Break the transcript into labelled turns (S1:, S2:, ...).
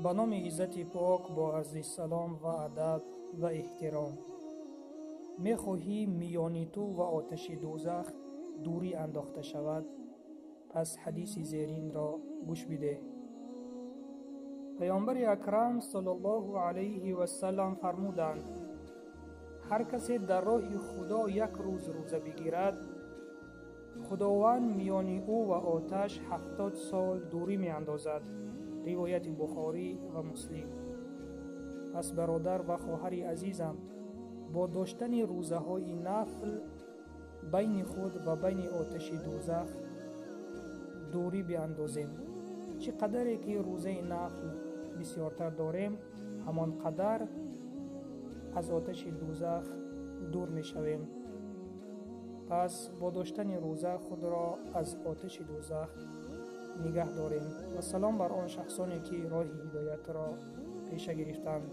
S1: Ба номи иззати пок бо арзи салом ва адаб ва эҳтиром. Мехоҳӣ миёни ту ва оташи дӯзах дурӣ андохта шавад? Пас ҳадиси зеринро гӯш бидеҳ. Паёмбари акрам саллаллоҳу алайҳи васаллам фармуданд: ҳар касе дар роҳи Худо як рӯз рӯза бигирад, Худованд миёни ӯ ва оташ 70 сол дурӣ меандозад. Ривояти Бухорӣ ва Муслим. Пас бародар ва хоҳари азизам, бо доштани рӯзаҳои нафл байни худ ва байни оташи дӯзах дурӣ биандозем. Чӣ қадаре ки рӯзаи нафл бисёртар дорем, ҳамон қадар аз оташи дӯзах дур мешавем. Пас бо доштани рӯза худро аз оташи дӯзах нигаҳ дорем. Ва салом бар он шахсоне, ки роҳи ҳидоятро пеша гирифтанд.